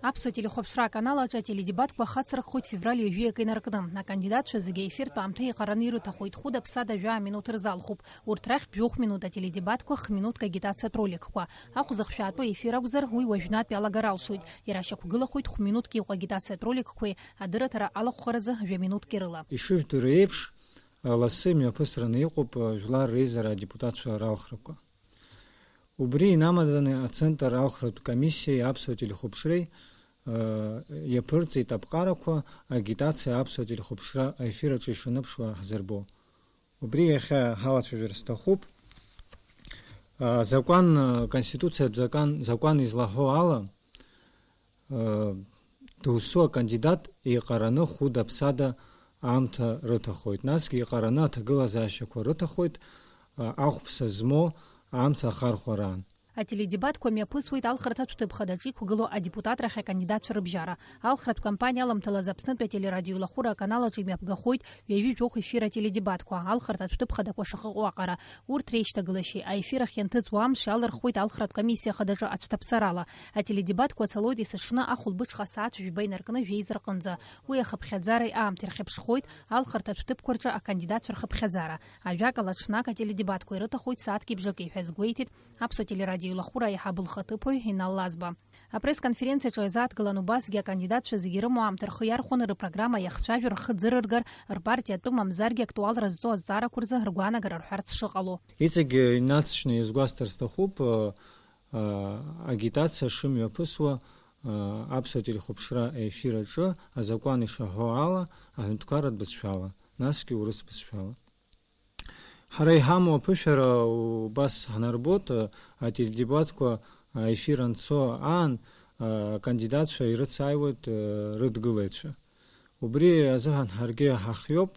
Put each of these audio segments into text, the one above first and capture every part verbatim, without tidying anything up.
Аԥсуа телехәаԥшра аканал аҿы ателедебатқәа хацырххоит февраль ҩажәи акы инаркны. Акандидатцәа зегьы аефиртә аамҭа еиҟараны ирыҭахоит, хәыда-ԥсада жәаа минуҭ рзалхуп. Урҭ рахь жәохә минуҭ ателедебатқәа, х-минуҭк агитациатә роликқәа. Ахә зыхшәаатәу ефир акәзар, уи уажәнатә иалагар алшоит. Иара шьақәгылахоит х-минуҭк иҟоу агитациатә роликқәеи адырраҭара алахәхаразы жәа-минуҭк ирыла. Ишыжәдыруа еиԥш, лассы мҩаԥысраны иҟоуп жәлар реизара адепутатцәа ралхрақәа. Убри инамаданы ацентр алхратә комиссиеи аԥсуа телехәаԥшреи, э, иаԥырҵеит аԥҟарақәа агитациа аԥсуа телехәаԥшра аефир аҿы ишаныԥшуа ҳзырбо. Убри иахьа ҳалацәажәар сҭахуп. Э, закәан, э, конституциатә закан, закәан излаҳәо ала, э, досу акандидат еиҟараны хәыда-ԥсада аамҭа рыҭахоит. Насгьы еиҟараны аҭагылазаашьақәа рыҭахоит, э, ахәԥса змоу аамҭа ахархәараан. Ателедебатқәа мҩаԥысуеит алхырҭатә ҭыԥ хадаҿы иқәгылоу адепутатрахь акандидатцәа рыбжьара. Алхратә кампаниа аламҭалаз Аԥснытәи ателерадиоилахәыра аканал аҿы имҩаԥгахоит ҩажәи жәохә ефир ателедебатқәа, алхырҭатә ҭыԥ хадақәа шыҟоу аҟара. Урҭ реишьҭагылашьеи аефир ахь ианҭыҵуа амши алырхуеит алхратә комиссиа хадаҿы ацәҭаԥсарала. Ателедебатқәа цалоит есыҽны ахәылбыҽха асааҭ жәба инаркны жәеиза рҟынӡа. Уи ахыԥхьаӡареи аамҭеи рхьыԥшхоит, алхырҭатә ҭыԥқәа рҿы акандидатцәа рхыԥхьаӡара. Ажәакала, ҽнак ателедебатқәа ирыҭахоит сааҭки бжаки ҳәа азгәеиҭеит Аԥсуа телерадиоилахәыра аиҳабы лхаҭыԥуаҩ Инал Лазба. Апресс-конференциаҿы иазааҭгылан убасгьы акандидатцәа зегьы ирымоу аамҭа рхы иархәаны рпрограмма иахцәажәо, рхы ӡырыргар, рпартиатә тәым мамзаргьы актуалра зҵоу азҵаарақәа рзы ргәаанагара рҳәарц шыҟало. Иҵегьы инаҵшьны иазгәасҭар сҭахуп, э, э, агитациа шымҩаԥысуа, э, аԥсуа телехәаԥшра аефир аҿы азакәан ишаҳәо ала, аҳәынҭқарратә бызшәала, насгьы урыс бызшәала. Ҳара иҳамоу аԥышәара убас ҳнарбоит, ателедебатқәа аефир анцо аан, акандидатцәа ирыцааиуеит рыдгылаҩцәа. Убри азыҳәан ҳаргьы ҳахиоуп,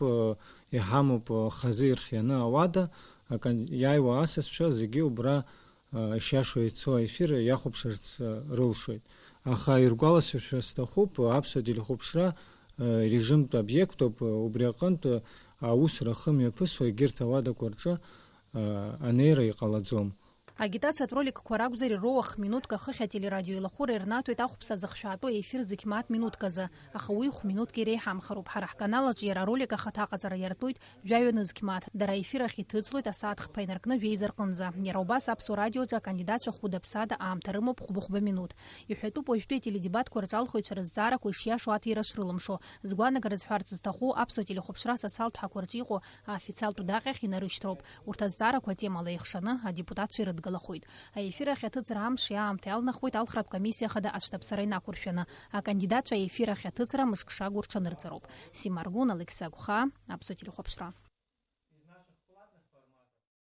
иҳамоуп хазы ирхианы ауада, акан-, иааиуа асасцәа зегьы убра ишиашоу ицо аефир иахәаԥшырц рылшоит. Аха иргәаласыршәар сҭахуп, аԥсуа телехәаԥшра режимтә обиектуп, убри аҟынтә аусура ахы мҩаԥысуа егьырҭ ауадақәа рҿы анеира иҟалаӡом. Агитациатә роликқәа ракәзар, ироуа х-минуҭк ахыхь ателерадиоилахәыра ирнаҭоит ахәԥса зыхшәаатәу аефир зықь мааҭ минуҭк азы, аха уи х-минуҭк иреиҳамхароуп. Ҳара ҳканал аҿы иара аролик ахаҭа аҟаҵара иартәоит жәаҩа нызқь мааҭ. Дара аефир ахь иҭыҵлоит асааҭ хԥа инаркны жәеиза рҟынӡа. Иара убас Аԥсуа радиоаҿы акандидатцәа хәыда-ԥсада аамҭа рымоуп хәба-хәба минуҭ. Иҳәатәуп уажәтәи ателедебатқәа рҿы алхыҩцәа рызҵаарақәа ишиашоу аҭира шрылымшо. Згәаанагара зҳәарц зҭаху, аԥсуа телехәаԥшра асоциалтә ҳақәа рҿы иҟоу аофициалтә даҟьахь инарышьҭроуп. Урҭ азҵаарақәа атемала еихшаны адепутатцәа ирыдгалахоит. Аефир ахь аҭыҵра амши аамҭеи алнахуеит алхратә комиссиа хада ацәҭаԥсара инақәыршәаны. Акандидатцәа аефир ахь аҭыҵра мышк шагу рҽанырҵароуп. Сима Аргәын, Алықьса Агәхаа, Аԥсуа телехәаԥшра.